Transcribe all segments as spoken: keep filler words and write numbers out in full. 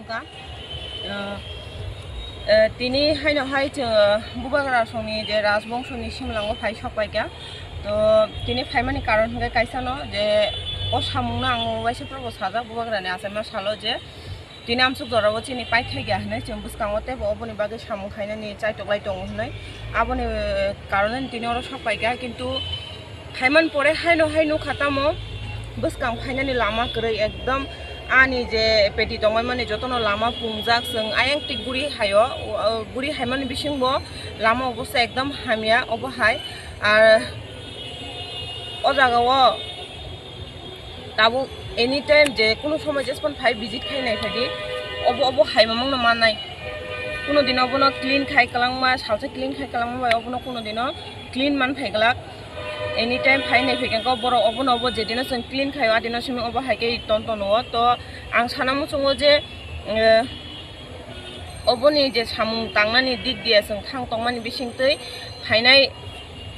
Ka, eh, eh, tini haino hai chwng bubagra songni je rajbongshoni simlango phai sokpaikha. To tini phaimani karon hwnkhe kaisano je o samungno ang waisa probo sajak bubagrani achaima salo je tini amsuk jorao chini paithai ya hwnwi chwng bwskango teibo oboni bagwi samung khainani chaitoklai tongo hwnwi. Aboni, eh, karoneni tini oro sokpaikha, kintu phaiman pore haino hai nukha tamo bwskang phainani lama kwrwi ekdom ani je peti tongmani jotono lama pungjak, chwng ayang tik guri haio, o, o, guri haimani bisingbo lama obosta ekdom hamya obo hai. Ar o jagao tabuk anytime je kunu somoi jespan phai visit khai nai phai di, obo, obo hai mamang no mannai. Kuno dino obono clean khai kwlangma, salsa clean khai kwlangma bai obono kuno dino clean man phai glak. Anytime phai nai phai khe borok obono obo jedino chwng clean khaio adino simi obo hai khe ton tono. To ang sana muchungo je, eh, oboni je samung tangnani dik diya chwng thang tongmani bisingtwi phainai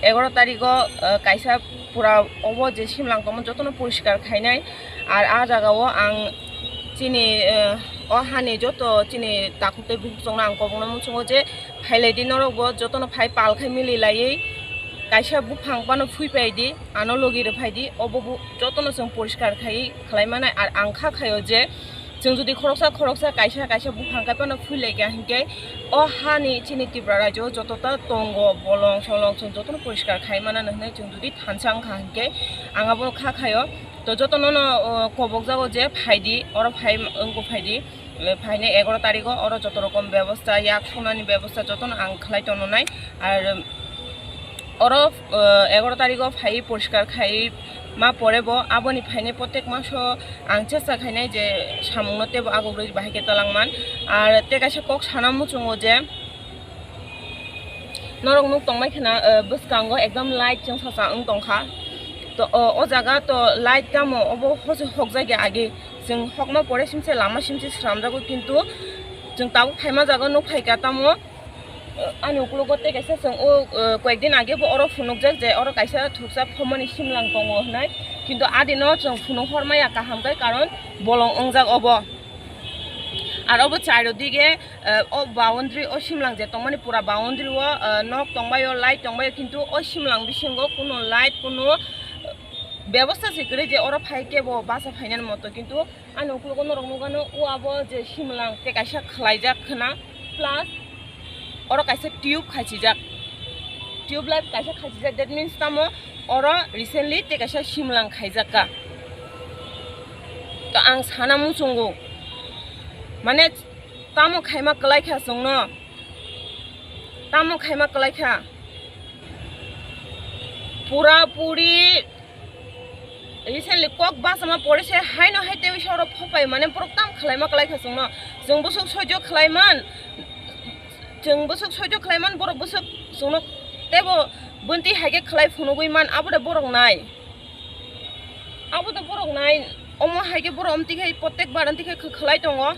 egaroh tarigo, eh, kaisa pura obo je simlang tongma jotono poriskar khainai. Ar ah jagao ang chini, eh, o hani joto chini takhuk tei bukhuk chongno ang kobongno muchungo je phailai di norokbo jotono phai pal khai mili laiwi kaisa buphang phano phui pai di, ano logi rw phai di, obo bo jotono chwng poriskar khai khlai manai. Ar ang kha khaio je chwng jodi khoroksa khoroksa kaisa kaisa buphang kai phano phui lai kha hinkhe o hani chini Tripura rajyo o joto ta tongo bolong solong chwng jotono poriskar khai manano hinwi chwng jodi thansa wngkha hinkhe ang abono kha khaio. To jotono no, o, kobok jago je phai di, oro phai wngkha phai di. Eh, phainai egaroh tarigo oro joto rokom bebosta, yak sonani bebosta jotono ang khlai tongnai. Ar, um, oro, eh, egaroh tarigo phai poriskar khai ma pore bo aboni phainai protek maso ang chesta khainai je samungno teibo aguk rwi bahai khe twlang man. Ar tei kaisa kok sana muchungo je norok nuk tongmai khna, eh, bwskango ekdom light chwngsacha wng tongkha. To, o, o jaga to light tamo obo hose hokjagya age. Chwng hokma pore simse lama simse sramjago, kintu chwng tabuk phaima jaga nuk phaikha tamo, eh, ani ukologo tei kaisa chwng o, eh, koyekdin age bo oro phunukjak je oro kaisa thuksa phomani simlang tongo hwnwi, kintu adino chwng phunuk hormaya kaham khe, karon bolong wngjak obo. Ar obo chairo dige, eh, o boundary o simlang je tongmani pura boundary o, eh, nok tongbaio, light tongbaio, kintu o simlang bisingo kuno light, kuno, eh, bebosta se kwrwi je oro phai kebo basa phainani moto, kintu ani ukologo norok nukgano o abo je simlang tei kaisa khwlaijak khna, plus oro kaisa tube khachijak, tube light kaisa khachijak, that means tamo oro recently tei kaisa simlang khaijak kha. To ang sana muchungo, mane tamo khaima kwlai kha chwngno, tamo khaima kwlai kha, pura puri recently kok bachama pore se haino hai tei oro phopai mane borok tam khwlaima kwlai kha chwngno, chwng bwswk soijo khwlaiman, chwng bwswk soijo khwlaiman borok bwswk chwngno teibo bwntwi hai khe khwlai phunugwi man abo de borok nai. Abo to borok nai, omo hai khe borok omtwi khai protek bar omtwi khai kh-, khwlai tongo.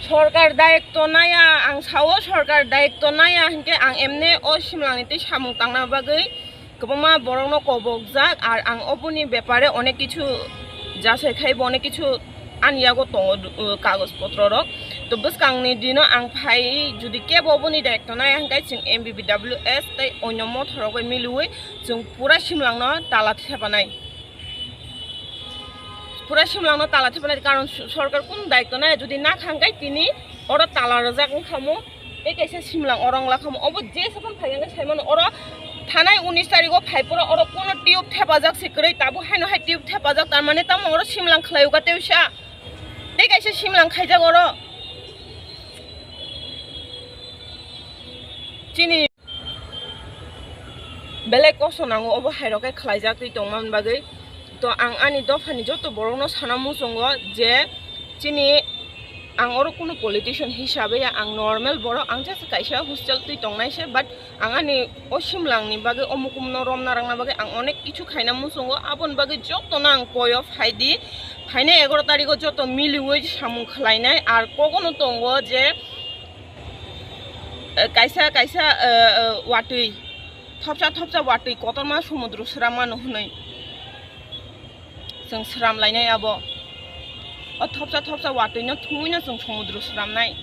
Sorkar dayikto naya, ang sao sorkar dayikto naya hinkhe ang emne o simlangni tei samung tangna bagwi kwbangma borokno kobokjak, ar ang oboni bepare onek kichu jasai khai bo onek kichu ani yago tongo, uh, kagoj potro rok. To bwskangni dino ang phai jodi kebo oboni dayikto naya hinkhe chwng M B B W S tei onyo mothor rok bai miliwi chwng pura simlangno tala thepanai. Pura simlangno tala thepanai, karon su-, sorkar kun dayikto nai, jodi na kha hinkhe tini oro tala rwjak wngkhamu, tei kaisa simlang oro wngla khamu. Obo je sapan phai hinkhe saimano oro thanai unis tarigo phai pura oro kuno tube thepajak se kwrwi, tabuk haino hai tube thepajak, tar mane tamo oro simlang khwlai uka tei usa. Tei kaisa simlang khaijak oro. Chini belai kosto nango obo hai rok khe khwlaijak twi tongma bagwi. To ang ani dophani joto borokno sana muchungo je chini, ang oro kuno politician hisabe ya, ang normal borok, ang just kaisa hostel twi tongnai se, but ang ani o simlangni bagwi, o mukumno romna rangna bagwi ang onek kichu khaina muchungo, aboni bagwi jotono ang koyo phai di, phainai egaroh tarigo joto miliwi samung khwlainai. Ar kogono tongo je, eh, kaisa kaisa, eh, eh, watwi, thopsa thopsa watwi kotorma somudro swrammano hwnwi chwng swram lainai abo. O thopsa thopsa watwi no thumwi no chwng somudro swnamnai.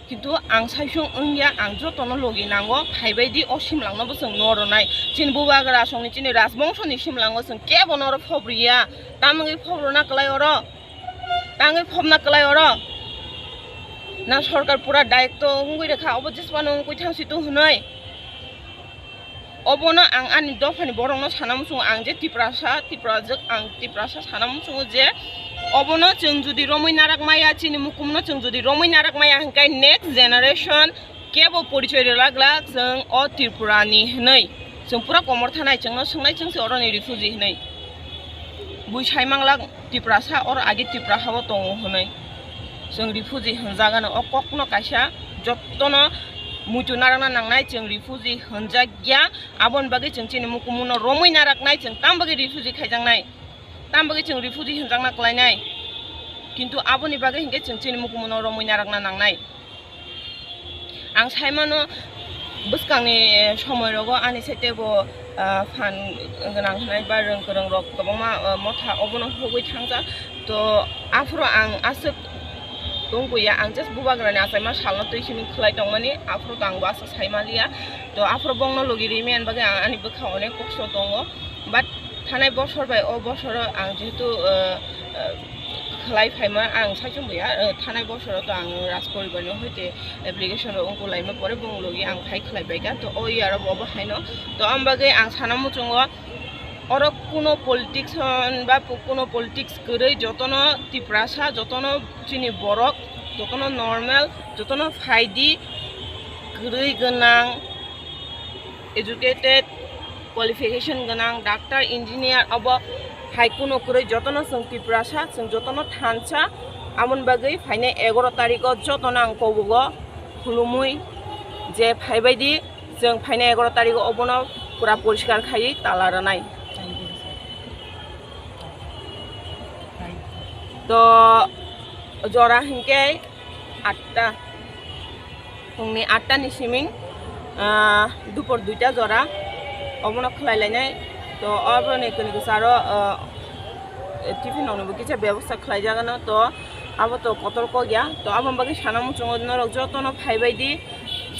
Kintu ang saisung wngya, ang jotono logi nango, phaibai di o simlangno bo chwng no rwnai. Chini bubagra songni chini rajbongso ni simlango chwng kebo no oro phop riya. Tamwngwi phop rwna kwlai oro. Tangwi phopna kwlai oro. Na sorkar pura daitw wngwi rwkha, obo jeswano wngwi thangsi tu hwnwi. Obono ang ani dophani borokno sana muchungo, ang je Tiprasa, Tiprajwk, ang Tiprasa sana muchungo je obono chwng jodi romwi narak maya, chini mukumno chwng jodi romwi narak maya hwnkhe next generation kebo porichoi rwlak glak chwng o Tripurani hwnwi. Chwng pura komor thanai, chwngno swngnai chwngse oroni refugee hwnwi. Bui sai manglak Tiprasa oro agi Tipra hao tongo hwnwi. Chwng refugee hwnjagano o kokno kaisa jottono muitu narakna nangnai, chwng refugee hwnjakya. Aboni bagwi chwng chini mukumuno romwi naraknai, chwng tam bagwi refugee khaijaknai, tam bagwi chwng refugee hwnjakna kwlainai. Kintu aboni bagwi hinkhe chwng chini mukumuno romwi narakna nangnai. Ang saimano bwskangni somoi rogo ani side bo, ah, phan gwnang hwnai ba rwng kwrwng rok kwbangma, ah, motha obono hugwi thangjak. To aphuru ang aswk tongkuya, ang just bubagrani achaima salno twi simi khlai tongmani, aphuru to ang bo aswk saimaliya. To aphuru bongno logi rimi ani bagwi ang ani bwkha onek kokso tongo. But thanai bosor bai o bosoro ang jehetu, ah, ah, khlai phaima ang saichung buya, ah, thanai bosoro to ang Raj Poribarni hoite application rok wngkulaima pore bong logi ang phai khlai baikha. To o year o bo obo haino. To ang bagwi ang sana muchungo oro kuno politics hwn ba pu-, kuno politics kwrwi jotono Tiprasa, jotono chini borok, jotono normal, jotono phaidi kwrwi gwnang, educated, qualification gwnang, doctor, engineer, obo hai kuno kwrwi jotono chwng Tiprasa, chwng jotono thansa. Aboni bagwi phainai egaro tarikh o jotono ang kobogo khulumwi je phaibai di, chwng phainai egaro tarikh o obono pura poriskar khaiwi tala rwnai. To jora hinkhe atta, phungni atta ni siming, ah, dupor duita jora obono khlai lainai. To obo ni kwnwi kwcharo, ah, tiffin rokni bo kisa bebosta khlai jagano. To abo to kotor kok ya. To aboni bagwi sana muchungo norok jotono phaibai di,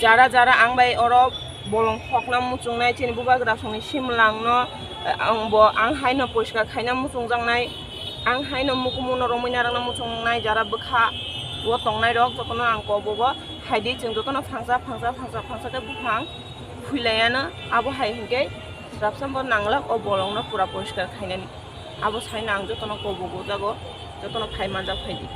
jara jara ang bai oro bolong hokna muchungnai, chini bubagra songni simlangno, eh, ang bo ang haino poriskar khaina muchungjaknai. Ang haino mukumuno romwi narakna muchungnai, jara bwkha o tongnai rok jotono ang kobogo hai di, chwng jotono phangsa phangsa phangsa phangsa khe buphang phuilaiano, abo hai hinkhe swrapsa bo nanglak o bolongno pura poriskar khainani. Abo saino ang jotono kobogo jago, jotono phai manjak phai di.